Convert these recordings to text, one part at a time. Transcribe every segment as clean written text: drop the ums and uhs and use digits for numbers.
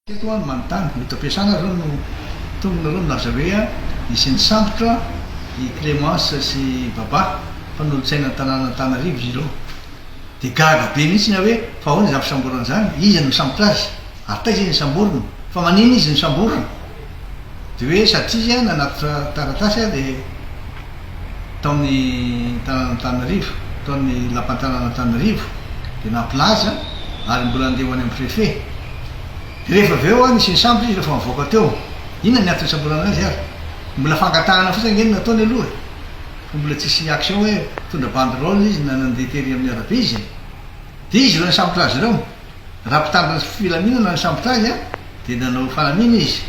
Eto aho no manontany, eto am-piasana aho izao no tonga nareo milaza hoe nisy nisambotra i Clémence sy i Baba, mpanolotsaina ny tanàn'Antananarivo izy ireo. Dia gaga be mihitsy aho hoe fa ahoana izany fisamborana izany? Iza no nisambotra azy? Ary taiza izy nisamborina? Fa maninona izy nisamborina? Dia hoe satria izy nanatitra taratasy dia tao amin'ny tanàn'Antananarivo, tao amin'ny lapan-tanàn'Antananarivo dia nampilaza ary mbola handeha ho any amin'ny préfet. Dia rehefa avy eo nisy nisambotra izy rehefa nivoaka teo. Inona ny antony nisamborana azy ary? Mbola fangatahana fotsiny ange no nataony aloha e! Fa mbola tsisy action hoe nitondra banderole izy na nandeha tery amin'ny arabe izy e! Dia izy ireo nisambotra azy ireo. Raha mpitandro ny filaminana nisambotra azy dia nanao fanamiana izy.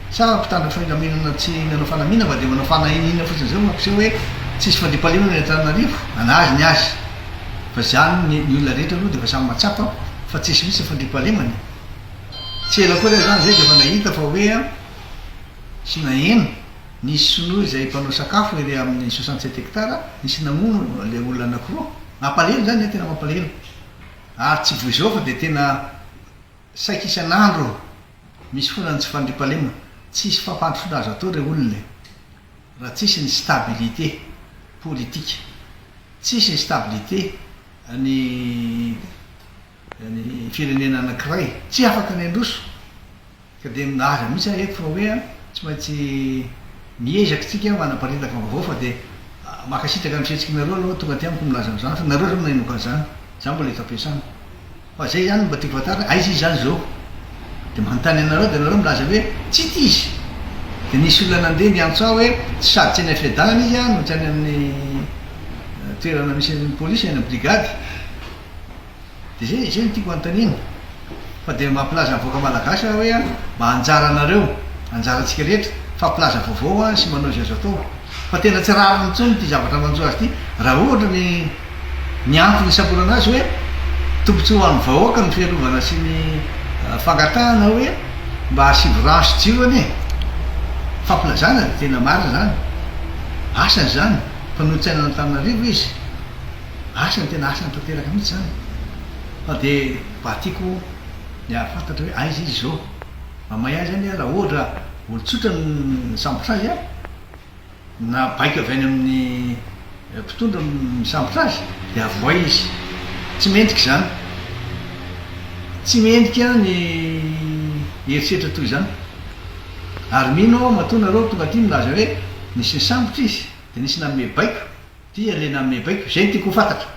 Sa mpitandro ny filaminana tsy nanao fanamiana fa dia manao fanahiniana fotsiny izao mampiseho hoe tsisy fandriampahalemana ny Antananarivo? Anazy ny azy. Fa izany ny ny olona rehetra aloha dia efa samy mahatsapa fa tsisy mihitsy ny fandriampahalemana e. Tsy ela akory aho izany izay dia efa nahita fa hoe sy naheno nisy sinoa izay mpanao sakafo ery amin'ny 67 hectares nisy namono ilay olona anakiroa. Mampalahelo izany e, tena mampalahelo. Ary tsy vao izao fa dia tena saika isan'andro misy foana ny tsy fandriampahalemana. Tsisy fampandrosoana azo atao re olona e. Raha tsisy ny stabilité politique. Tsisy ny stabilité ny ny firenena anakiray. Tsy afaka ny handroso. Ka dia milaza mihitsy aho eto fa hoe tsy maintsy miezaka isika manaparitaka vaovao fa dia mankasitraka ny fihetsikinareo aloha tonga aty amiko milaza an'izany fa nareo zao no nahenoka an'izany, za mbola eto am-piasana. Fa zay izany no mba tiako fantarina, aiza izy izany izao? Dia manontany anareo dia nareo milaza hoe tsy hita izy. Dia nisy olona nandeha niantso ahy hoe tsy sady tsy any amin'ny fiadanana izy no tsy any amin'ny toerana misy ny polisy any amin'ny brigade. Dia izay, izay no tiako hanontaniana. Fa dia mampilaza ny vahoaka malagasy aho hoe mba anjaranareo, anjarantsika rehetra, fampilaza vaovao sy manao izay azo atao. Fa tena tsy rariny intsony ity zavatra manjo azy ity. Raha ohatra ny ny antony hisamborana azy hoe tombontsoa ho an'ny vahoaka ny fiarovana sy ny fangatahana hoe mba asivo rano sy jiro anie. Fampilazana dia tena marina izany. Asany izany. Mpanolotsainan'Antananarivo izy. Asany tena asany tanteraka mihitsy izany fa dia mba tiako ny hahafantatra hoe aiza izy izao. Mamay ahy izany raha ohatra olon-tsotra no nisambotra azy na baiko avy any amin'ny mpitondra no nisambotra azy dia avoay izy. Tsy mendrika izany. Tsy mendrika ny herisetra toy izany. Ary mino aho matoa nareo tonga aty milaza hoe nisy nisambotra izy dia nisy nanome baiko. Ty ilay nanome baiko, izay no tiako ho fantatra.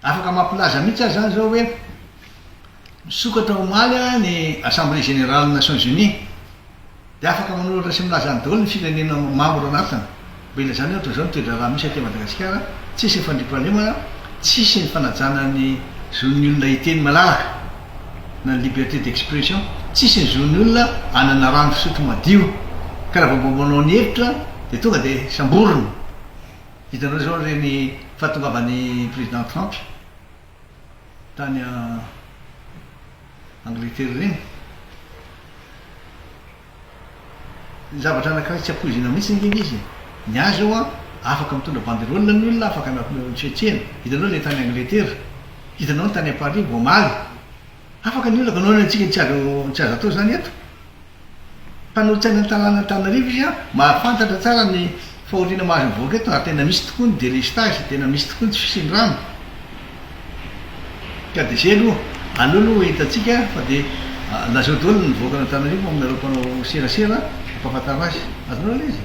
Afaka mampilaza mihitsy aho izany izao hoe nisokatra omaly ny Assemblée Générale ny Nations Unies, dia afaka manoratra sy milaza any daholo ny firenena membre anatiny. Mba ilazana hoe ohatran'izao ny toe-draharaha misy aty Madagasikara, tsisy ny fandriampahalemana, tsisy ny fanajana ny zon'ny olona hiteny malalaka na ny liberté d'expression, tsisy ny zon'ny olona hanana rano fisotro madio, ka raha vao mba manao ny hevitra Dia tonga dia samborina. Hitanareo izao ireny fahatongavan'i Président Trump tany Angleterre ireny. Ny zavatra anankiray tsy ampoizina mihitsy ange ilay izy e. Ny ahy izao an, afaka mitondra banderole ny olona, afaka manao fihetsehana. Hitanao ilay tany Angleterre, hitanao ny tany Paris vao omaly. Afaka ny olona ka nahoana antsika tsy azo tsy azo atao izany eto? Mpanolotsaina ny tanàna Antananarivo izy an, mahafantatra tsara ny fahoriana mahazo ny vahoaka eto ary tena misy tokoa ny délestage, tena misy tokoa ny tsy fisian'ny rano. Ka dia izay aloha, aleo aloha ho hitantsika fa dia lazao daholo ny vahoakan'Antananarivo aminareo mpanao serasera ampahafantaro azy. Azonareo ilay izy?